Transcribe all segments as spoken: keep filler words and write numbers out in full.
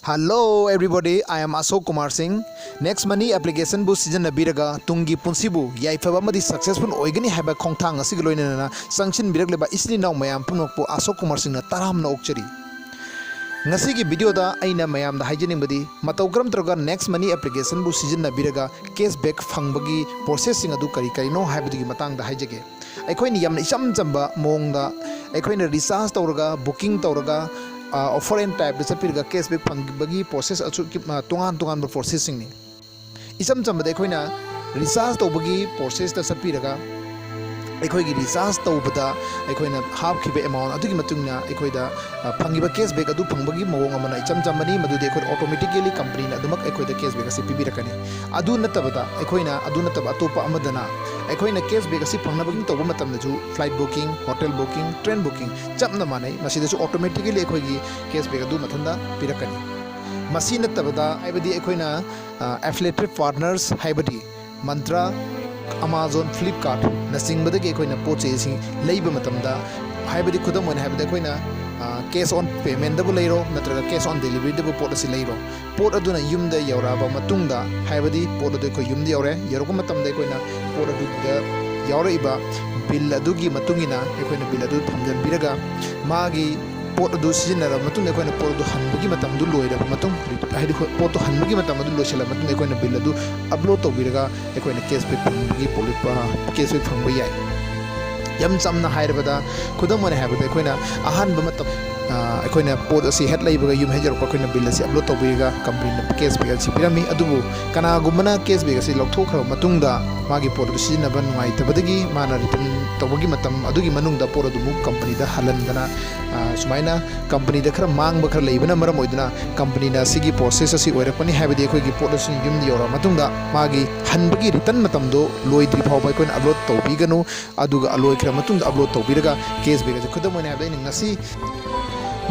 Hello everybody, I am Ashok Kumar Singh. Next Money application ꯕꯨ ꯁꯤꯖꯤꯟꯅꯕꯤꯔꯒ ꯇꯨꯡꯒꯤ ꯄꯨꯟꯁꯤꯕꯨ ꯌꯥꯏꯐꯕ ꯑꯃꯗꯤ successful ꯑꯣꯏꯒꯅꯤ ꯍꯥꯏꯕ ꯈꯣꯡꯊꯥꯡ ꯑꯁꯤꯒ ꯂꯣꯏꯅꯅꯅ ꯆꯪꯁꯤꯟꯕꯤꯔꯛꯂꯤꯕ ꯏꯆꯤꯟ ꯏꯅꯥꯎ ꯃꯌꯥꯝ ꯄꯨꯝꯅꯃꯛꯄꯨ ꯑꯁꯣꯛ ꯀꯨꯃꯥꯔ ꯁꯤꯡꯅ ꯇꯔꯥꯝꯅ ꯑꯣꯛꯆꯔꯤ꯫ ꯉꯁꯤꯒꯤ video ꯗ ꯑꯩꯅ ꯃꯌꯥꯝꯗ ꯍꯥꯏꯖꯅꯤꯡꯕꯗꯤ, ꯃꯇꯧ ꯀꯔꯝ ꯇꯧꯔꯒ Next Money application ꯕꯨ ꯁꯤꯖꯤꯟꯅꯕꯤꯔꯒ cash back ꯐꯪꯕꯒꯤ process ꯁꯤꯡ ꯑꯗꯨ ꯀꯔꯤ ꯀꯔꯤꯅꯣ ꯍꯥꯏꯕꯗꯨꯒꯤ ꯃꯇꯥꯡꯗ ꯍꯥꯏꯖꯒꯦ꯫ ꯑꯩꯈꯣꯏꯅ ꯌꯥꯝꯅ ꯏꯆꯝ ꯆꯝꯕ ꯃꯑꯣꯡꯗ ꯑꯩꯈꯣꯏꯅ recharge ꯇꯧꯔꯒ, booking ꯇꯧꯔꯒ, ꯑ, offer and type ꯇ ꯆꯠꯄꯤꯔꯒ cash back ꯐꯪꯕꯒꯤ process ꯑꯁꯨꯛꯀꯤ, ꯑ, ꯇꯣꯉꯥꯟ ꯇꯣꯉꯥꯟꯕ process ꯁꯤꯡꯅꯤ꯫ ꯏꯆꯝ ꯆꯝꯕꯗ ꯑꯩꯈꯣꯏꯅ recharge ꯇꯧꯕꯒꯤ process ꯇ ꯆꯠꯄꯤꯔꯒ, ꯑꯩꯈꯣꯏꯒꯤ recharge ꯇꯧꯕꯗ ꯑꯩꯈꯣꯏꯅ ꯍꯥꯞꯈꯤꯕ amount ꯑꯗꯨꯒꯤ ꯃꯇꯨꯡ ꯏꯟꯅ ꯑꯩꯈꯣꯏꯗ, ꯑ, ꯐꯪꯉꯤꯕ cash back ꯑꯗꯨ ꯐꯪꯕꯒꯤ ꯃꯑꯣꯡ ꯑꯃꯅ ꯏꯆꯝ ꯆꯝꯕꯅꯤ꯫ ꯃꯗꯨꯗꯤ ꯑꯩꯈꯣꯏ automatically company ꯅ ꯑꯗꯨꯃꯛ ꯑꯩꯈꯣꯏꯗ cash back ꯑꯁꯤ ꯄꯤꯕꯤꯔꯛꯀꯅꯤ꯫ ꯑꯗꯨ ꯅꯠꯇꯕꯗ ꯑꯩꯈꯣꯏꯅ, ꯑꯗꯨ ꯅꯠꯇꯕ ꯑꯇꯣꯞꯄ ꯑꯃꯗꯅ ꯑꯩꯈꯣꯏꯅ cash back ꯑꯁꯤ ꯐꯪꯅꯕꯒꯤ ꯇꯧꯕ ꯃꯇꯝꯗꯁꯨ flight booking, hotel booking, train booking ꯆꯞꯅ ꯃꯥꯟꯅꯩ꯫ ꯃꯁꯤꯗꯁꯨ automatically ꯑꯩꯈꯣꯏꯒꯤ cash back ꯑꯗꯨ ꯃꯊꯟꯇ ꯄꯤꯔꯛꯀꯅꯤ꯫ ꯃꯁꯤ ꯅꯠꯇꯕꯗ, ꯍꯥꯏꯕꯗꯤ ꯑꯩꯈꯣꯏꯅ, ꯑ, affiliated partners, ꯍꯥꯏꯕꯗꯤ Myntra, Amazon, Flipkart ꯅꯆꯤꯡꯕꯗꯒꯤ ꯑꯩꯈꯣꯏꯅ ꯄꯣꯠ ꯆꯩꯁꯤꯡ ꯂꯩꯕ ꯃꯇꯝꯗ, ꯍꯥꯏꯕꯗꯤ ꯈꯨꯗꯝ ꯑꯣꯏꯅ ꯍꯥꯏꯕꯗ ꯑꯩꯈꯣꯏꯅ, ꯑ, cash on payment ꯗꯕꯨ ꯂꯩꯔꯣ ꯅꯠꯇ꯭ꯔꯒ cash on delivery ꯗꯕꯨ ꯄꯣꯠ ꯑꯁꯤ ꯂꯩꯔꯣ, ꯄꯣꯠ ꯑꯗꯨꯅ ꯌꯨꯝꯗ ꯌꯧꯔꯛꯑꯕ ꯃꯇꯨꯡꯗ, ꯍꯥꯏꯕꯗꯤ ꯄꯣꯠ ꯑꯗꯨ ꯑꯩꯈꯣꯏ ꯌꯨꯝꯗ ꯌꯧꯔꯦ, ꯌꯧꯔꯛꯄ ꯃꯇꯝꯗ ꯑꯩꯈꯣꯏꯅ ꯄꯣꯠ ꯑꯗꯨꯗ ꯌꯥꯎꯔꯛꯏꯕ bill ꯑꯗꯨꯒꯤ ꯃꯇꯨꯡ ꯏꯟꯅ ꯑꯩꯈꯣꯏꯅ bill ꯑꯗꯨ ꯊꯝꯖꯤꯟꯕꯤꯔꯒ, ꯃꯥꯒꯤ ꯄꯣꯠ ꯑꯗꯨ ꯁꯤꯖꯤꯟꯅꯔꯕ ꯃꯇꯨꯡꯗ ꯑꯩꯈꯣꯏꯅ ꯄꯣꯠ ꯑꯗꯨ ꯍꯟꯕꯒꯤ ꯃꯇꯝꯗꯨ ꯂꯣꯏꯔꯕ ꯃꯇꯨꯡ, ꯍꯥꯏꯗꯤ ꯄꯣꯠꯇꯣ ꯍꯟꯕꯒꯤ ꯃꯇꯝ ꯑꯗꯨ ꯂꯣꯏꯁꯤꯜꯂꯕ ꯃꯇꯨꯡꯗ ꯑꯩꯈꯣꯏꯅ bill ꯑꯗꯨ upload ꯇꯧꯕꯤꯔꯒ ꯑꯩꯈꯣꯏꯅ cash back ꯐꯪꯕꯒꯤ ꯄꯣꯂꯤ-, ꯑ, cash back ꯐꯪꯕ ꯌꯥꯏ꯫ ꯌꯥꯝ ꯆꯝꯅ ꯍꯥꯏꯔꯕꯗ, ꯈꯨꯗꯝ ꯑꯣꯏꯅ ꯍꯥꯏꯔꯕꯗ, ꯑꯩꯈꯣꯏꯅ ꯑꯍꯥꯟꯕ ꯃꯇꯝ, ꯑ, ꯑꯩꯈꯣꯏꯅ ꯄꯣꯠ ꯑꯁꯤ ꯍꯦꯛ ꯂꯩꯕꯒ ꯌꯨꯝ ꯍꯦꯛ ꯌꯧꯔꯛꯄ ꯑꯩꯈꯣꯏꯅ bill ꯑꯁꯤ upload ꯇꯧꯕꯤꯔꯒ company ꯅ cash back ꯑꯁꯤ ꯄꯤꯔꯝꯃꯤ꯫ ꯑꯗꯨꯕꯨ ꯀꯅꯥꯒꯨꯝꯕꯅ cash back ꯑꯁꯤ ꯂꯧꯊꯣꯛꯈ꯭ꯔꯕ ꯃꯇꯨꯡꯗ ꯃꯥꯒꯤ ꯄꯣꯠ ꯑꯗꯨ ꯁꯤꯖꯤꯟꯅꯕ ꯅꯨꯡꯉꯥꯏꯇꯕꯗꯒꯤ ꯃꯥꯅ return ꯇꯧꯕꯒꯤ ꯃꯇꯝ ꯑꯗꯨꯒꯤ ꯃꯅꯨꯡꯗ ꯄꯣꯠ ꯑꯗꯨ ꯑꯃꯨꯛ company ꯗ ꯍꯜꯍꯟꯗꯅ, ꯑ, ꯁꯨꯃꯥꯏꯅ company ꯗ ꯈꯔ ꯃꯥꯡꯕ ꯈꯔ ꯂꯩꯕꯅ ꯃꯔꯝ ꯑꯣꯏꯗꯨꯅ company ꯅ ꯁꯤꯒꯤ process ꯑꯁꯤ ꯑꯣꯏꯔꯛꯄꯅꯤ꯫ ꯍꯥꯏꯕꯗꯤ ꯑꯩꯈꯣꯏꯒꯤ ꯄꯣꯠ ꯑꯁꯤ ꯌꯨꯝꯗ ꯌꯧꯔꯛꯑ ꯃꯇꯨꯡꯗ ꯃꯥꯒꯤ ꯍꯟꯕꯒꯤ return ꯃꯇꯝꯗꯣ ꯂꯣꯏꯗ꯭ꯔꯤ ꯐꯥꯎꯕ ꯑꯩꯈꯣꯏꯅ upload ꯇꯧꯕꯤꯒꯅꯨ꯫ ꯑꯗꯨꯒ ꯂꯣꯏꯈ꯭ꯔ ꯃꯇꯨꯡꯗ upload ꯇꯧꯕꯤꯔꯒ cash back ꯑꯁꯤ, ꯈꯨꯗꯝ ꯑꯣꯏꯅ ꯍꯥꯏꯔꯕꯗ, ꯑꯩꯅ ꯉꯁꯤ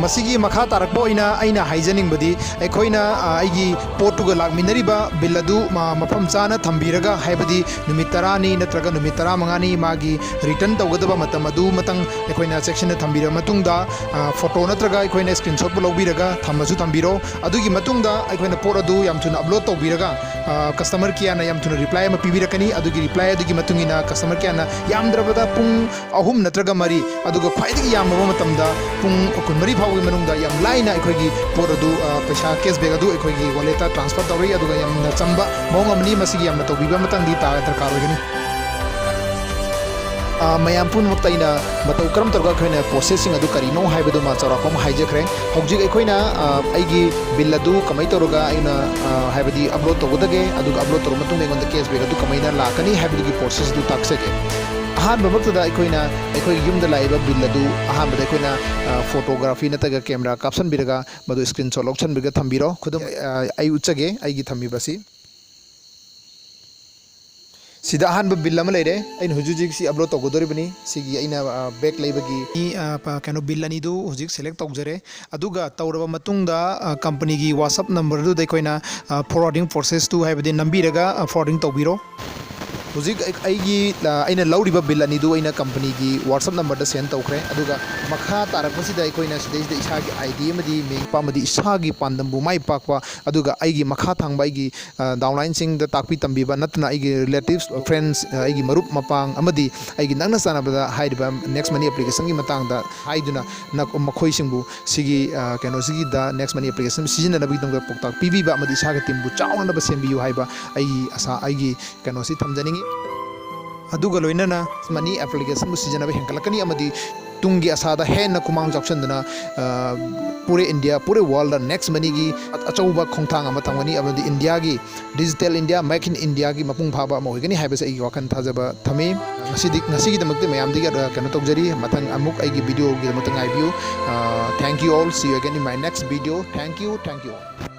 ꯃꯁꯤꯒꯤ ꯃꯈꯥ ꯇꯥꯔꯛꯄ ꯑꯣꯏꯅ ꯑꯩꯅ ꯍꯥꯏꯖꯅꯤꯡꯕꯗꯤ, ꯑꯩꯈꯣꯏꯅ, ꯑ, ꯑꯩꯒꯤ ꯄꯣꯠꯇꯨꯒ ꯂꯥꯛꯃꯤꯟꯅꯔꯤꯕ ꯕꯤꯜ ꯑꯗꯨ ꯃ-, ꯃꯐꯝ ꯆꯥꯅ ꯊꯝꯕꯤꯔꯒ, ꯍꯥꯏꯕꯗꯤ ꯅꯨꯃꯤꯠ ꯇꯔꯥꯅꯤ ꯅꯠꯇ꯭ꯔꯒ ꯅꯨꯃꯤꯠ ꯇꯔꯥꯃꯉꯥꯅꯤ ꯃꯥꯒꯤ ꯔꯤꯇꯔꯟ ꯇꯧꯒꯗꯕ ꯃꯇꯝ ꯑꯗꯨ ꯃꯇꯪ ꯑꯩꯈꯣꯏꯅ ꯆꯦꯛꯁꯤꯟꯅ ꯊꯝꯕꯤꯔꯕ ꯃꯇꯨꯡꯗ, ꯑ, ꯐꯣꯇꯣ ꯅꯠꯇ꯭ꯔꯒ ꯑꯩꯈꯣꯏꯅ ꯁ꯭ꯀ꯭ꯔꯤꯟꯁꯣꯠꯄꯨ ꯂꯧꯕꯤꯔꯒ ꯊꯝꯃꯁꯨ ꯊꯝꯕꯤꯔꯣ꯫ ꯑꯗꯨꯒꯤ ꯃꯇꯨꯡꯗ ꯑꯩꯈꯣꯏꯅ ꯄꯣꯠ ꯑꯗꯨ ꯌꯥꯝ ꯊꯨꯅ ꯑꯞꯂꯣꯗ ꯇꯧꯕꯤꯔꯒ, ꯑ, ꯀꯁꯇꯃꯔ ꯀꯦꯌꯔꯅ ꯌꯥꯝ ꯊꯨꯅ ꯔꯤꯄ꯭ꯂꯥꯏ ꯑꯃ ꯄꯤꯕꯤꯔꯛꯀꯅꯤ꯫ ꯑꯗꯨꯒꯤ ꯔꯤꯄ꯭ꯂꯥꯏ ꯑꯗꯨꯒꯤ ꯃꯇꯨꯡ ꯏꯟꯅ ꯀꯁꯇꯃꯔ ꯀꯦꯌꯔꯅ ꯌꯥꯝꯗ꯭ꯔꯕꯗ ꯄꯨꯡ ꯑꯍꯨꯝ ꯅꯠꯇ꯭ꯔꯒ ꯃꯔꯤ, ꯑꯗꯨꯒ ꯈ꯭ꯋꯥꯏꯗꯒꯤ ꯌꯥꯝꯂꯕ ꯃꯇꯝꯗ ꯄꯨꯡ ꯀꯨꯟꯃꯔꯤ ꯐꯥꯎꯒꯤ ꯃꯅꯨꯡꯗ ꯌꯥꯝ ꯂꯥꯏꯅ ꯑꯩꯈꯣꯏꯒꯤ ꯄꯣꯠ ꯑꯗꯨ, ꯑ, ꯄꯩꯁꯥ ꯀꯦꯁꯕꯦꯛ ꯑꯗꯨ ꯑꯩꯈꯣꯏꯒꯤ ꯋꯥꯂꯦꯠꯇ ꯇ꯭ꯔꯥꯟꯁꯐꯔ ꯇꯧꯔꯤ꯫ ꯑꯗꯨꯒ ꯌꯥꯝꯅ ꯆꯝꯕ ꯃꯑꯣꯡ ꯑꯃꯅꯤ꯫ ꯃꯁꯤꯒꯤ ꯌꯥꯝꯅ ꯇꯧꯕꯤꯕ ꯑꯃꯇꯪꯗꯤ ꯇꯥ-, ꯗꯔꯀꯥꯔ ꯑꯣꯏꯒꯅꯤ꯫ ꯑ, ꯃꯌꯥꯝ ꯄꯨꯝꯅꯃꯛꯇ ꯑꯩꯅ ꯃꯇꯧ ꯀꯔꯝ ꯇꯧꯔꯒ ꯑꯩꯈꯣꯏꯅ ꯄ꯭ꯔꯣꯁꯦꯁꯁꯤꯡ ꯑꯗꯨ ꯀꯔꯤꯅꯣ ꯍꯥꯏꯕꯗꯨꯃ ꯆꯥꯎꯔꯥꯛꯄ ꯑꯃ ꯍꯥꯏꯖꯈ꯭ꯔꯦ꯫ ꯍꯧꯖꯤꯛ ꯑꯩꯈꯣꯏꯅ, ꯑ, ꯑꯩꯒꯤ ꯕꯤꯜ ꯑꯗꯨ ꯀꯃꯥꯏꯅ ꯇꯧꯔꯒ ꯑꯩꯅ, ꯑ, ꯍꯥꯏꯕꯗꯤ ꯑꯞꯂꯣꯗ ꯇꯧꯒꯗꯒꯦ, ꯑꯗꯨꯒ ꯑꯞꯂꯣꯗ ꯇꯧꯔꯕ ꯃꯇꯨꯡꯗ ꯑꯩꯉꯣꯟꯗ ꯀꯦꯁꯕꯦꯛ ꯑꯗꯨ ꯀꯃꯥꯏꯅ ꯂꯥꯛꯀꯅꯤ ꯍꯥꯏꯕꯗꯨꯒꯤ ꯄ꯭ꯔꯣꯁꯦꯁ ꯑꯗꯨ ꯇꯥꯛꯆꯒꯦ꯫ ꯑꯍꯥꯟꯕꯃꯛꯇꯗ ꯑꯩꯈꯣꯏꯅ ꯑꯩꯈꯣꯏꯒꯤ ꯌꯨꯝꯗ ꯂꯥꯛꯏꯕ ꯕꯤꯜ ꯑꯗꯨ ꯑꯍꯥꯟꯕꯗ ꯑꯩꯈꯣꯏꯅ, ꯑ, ꯐꯣꯇꯣꯒ꯭ꯔꯥꯐꯤ ꯅꯠꯇ꯭ꯔꯒ ꯀꯦꯃꯦꯔꯥ ꯀꯥꯞꯁꯟꯕꯤꯔꯒ ꯃꯗꯨ ꯁ꯭ꯀ꯭ꯔꯤꯟꯁꯣꯠ ꯂꯧꯁꯟꯕꯤꯔꯒ ꯊꯝꯕꯤꯔꯣ꯫ ꯈꯨꯗꯝ, ꯑ, ꯑꯩ ꯎꯠꯆꯒꯦ ꯑꯩꯒꯤ ꯊꯝꯃꯤꯕ ꯑꯁꯤ꯫ ꯁꯤꯗ ꯑꯍꯥꯟꯕ ꯕꯤꯜ ꯑꯃ ꯂꯩꯔꯦ꯫ ꯑꯩꯅ ꯍꯧꯖꯤꯛ ꯍꯧꯖꯤꯛ ꯁꯤ ꯑꯞꯂꯣꯗ ꯇꯧꯒꯗꯧꯔꯤꯕꯅꯤ꯫ ꯁꯤꯒꯤ ꯑꯩꯅ, ꯑ, ꯕꯦꯛ ꯂꯩꯕꯒꯤ, ꯑ, ꯄ-, ꯀꯩꯅꯣ, ꯕꯤꯜ ꯑꯅꯤꯗꯨ ꯍꯧꯖꯤꯛ ꯁꯦꯂꯦꯛ ꯇꯧꯖꯔꯦ꯫ ꯑꯗꯨꯒ ꯇꯧꯔꯕ ꯃꯇꯨꯡꯗ, ꯑ, ꯀꯝꯄꯅꯤꯒꯤ WhatsApp ꯅꯝꯕꯔꯗꯨꯗ ꯑꯩꯈꯣꯏꯅ, ꯑ, ꯐꯣꯔꯋꯥꯔꯗꯤꯡ ꯄ꯭ꯔꯣꯁꯦꯁꯇꯨ, ꯍꯥꯏꯕꯗꯤ ꯅꯝꯕꯤꯔꯒ, ꯑ, ꯐꯣꯔꯋꯥꯔꯗꯤꯡ ꯇꯧꯕꯤꯔꯣ꯫ ꯍꯧꯖꯤꯛ ꯑꯩ-, ꯑꯩꯒꯤ, ꯑ, ꯑꯩꯅ ꯂꯧꯔꯤꯕ ꯕꯤꯜ ꯑꯅꯤꯗꯨ ꯑꯩꯅ ꯀꯝꯄꯅꯤꯒꯤ WhatsApp ꯅꯝꯕꯔꯗ ꯁꯦꯟ ꯇꯧꯈ꯭ꯔꯦ꯫ ꯑꯗꯨꯒ ꯃꯈꯥ ꯇꯥꯔꯛꯄꯁꯤꯗ ꯑꯩꯈꯣꯏꯅ ꯁꯤꯗꯩꯁꯤꯗ ꯏꯁꯥꯒꯤ ID ꯑꯃꯗꯤ ꯃꯤꯡ ꯑꯃꯗꯤ ꯏꯁꯥꯒꯤ ꯄꯥꯟꯗꯝꯕꯨ ꯃꯥꯏ ꯄꯥꯛꯄ, ꯑꯗꯨꯒ ꯑꯩꯒꯤ ꯃꯈꯥ ꯊꯪꯕ ꯑꯩꯒꯤ, ꯑ, ꯗꯥꯎꯟꯂꯥꯏꯟꯁꯤꯡꯗ ꯇꯥꯛꯄꯤ ꯇꯝꯕꯤꯕ ꯅꯠꯇꯅ ꯑꯩꯒꯤ ꯔꯤꯂꯦꯇꯤꯚꯁ, ꯐ꯭ꯔꯦꯟꯁ, ꯑ, ꯑꯩꯒꯤ ꯃꯔꯨꯞ ꯃꯄꯥꯡ ꯑꯃꯗꯤ ꯑꯩꯒꯤ ꯅꯛꯅ ꯆꯥꯟꯅꯕꯗ ꯍꯥꯏꯔꯤꯕ Next Money ꯑꯦꯄ꯭ꯂꯤꯀꯦꯁꯟꯒꯤ ꯃꯇꯥꯡꯗ ꯍꯥꯏꯗꯨꯅ ꯅ-, ꯃꯈꯣꯏꯁꯤꯡꯕꯨ ꯁꯤꯒꯤ, ꯑ, ꯀꯩꯅꯣꯁꯤꯒꯤꯗ Next Money ꯑꯦꯄ꯭ꯂꯤꯀꯦꯁꯟ ꯁꯤꯖꯤꯟꯅꯅꯕꯒꯤꯗꯃꯛꯇ ꯄꯥꯎꯇꯥꯛ ꯄꯤꯕꯤꯕ ꯑꯃꯗꯤ ꯏꯁꯥꯒꯤ ꯇꯤꯝꯕꯨ ꯆꯥꯎꯅꯅꯕ ꯁꯦꯝꯕꯤꯌꯨ ꯍꯥꯏꯕ ꯑꯩꯒꯤ ꯑꯁꯥ, ꯑꯩꯒꯤ ꯀꯩꯅꯣꯁꯤ ꯊꯝꯖꯅꯤꯡꯉꯤ꯫ ꯑꯗꯨꯒ ꯂꯣꯏꯅꯅ ꯃꯅꯤ ꯑꯦꯄ꯭ꯂꯤꯀꯦꯁꯟꯕꯨ ꯁꯤꯖꯤꯟꯅꯕ ꯍꯦꯟꯒꯠꯂꯛꯀꯅꯤ ꯑꯃꯗꯤ ꯇꯨꯡꯒꯤ ꯑꯁꯥꯗ ꯍꯦꯟꯅ ꯈꯨꯃꯥꯡ ꯆꯥꯎꯁꯤꯟꯗꯨꯅ, ꯑ, ꯄꯨꯔꯦ ꯏꯟꯗꯤꯌꯥ, ꯄꯨꯔꯦ ꯋꯥꯔꯜꯗ Next Moneyꯒꯤ ꯑꯆꯧꯕ ꯈꯣꯡꯊꯥꯡ ꯑꯃ ꯊꯝꯒꯅꯤ ꯑꯃꯗꯤ ꯏꯟꯗꯤꯌꯥꯒꯤ Digital India, Make in Indiaꯒꯤ ꯃꯄꯨꯡ ꯐꯥꯕ ꯑꯃ ꯑꯣꯏꯒꯅꯤ ꯍꯥꯏꯕꯁꯦ ꯑꯩꯒꯤ ꯋꯥꯈꯜ ꯊꯥꯖꯕ ꯊꯝꯃꯤ꯫ ꯉꯁꯤꯗꯤ, ꯉꯁꯤꯒꯤꯗꯃꯛꯇꯤ ꯃꯌꯥꯝꯗꯒꯤ, ꯑ, ꯀꯩꯅꯣ ꯇꯧꯖꯔꯤ꯫ ꯃꯊꯪ ꯑꯃꯨꯛ ꯑꯩꯒꯤ ꯚꯤꯗꯤꯑꯣꯒꯤꯗꯃꯛꯇ ꯉꯥꯏꯕꯤꯌꯨ꯫ ꯑ, thank you all. See you again in my next video. Thank you, thank you all.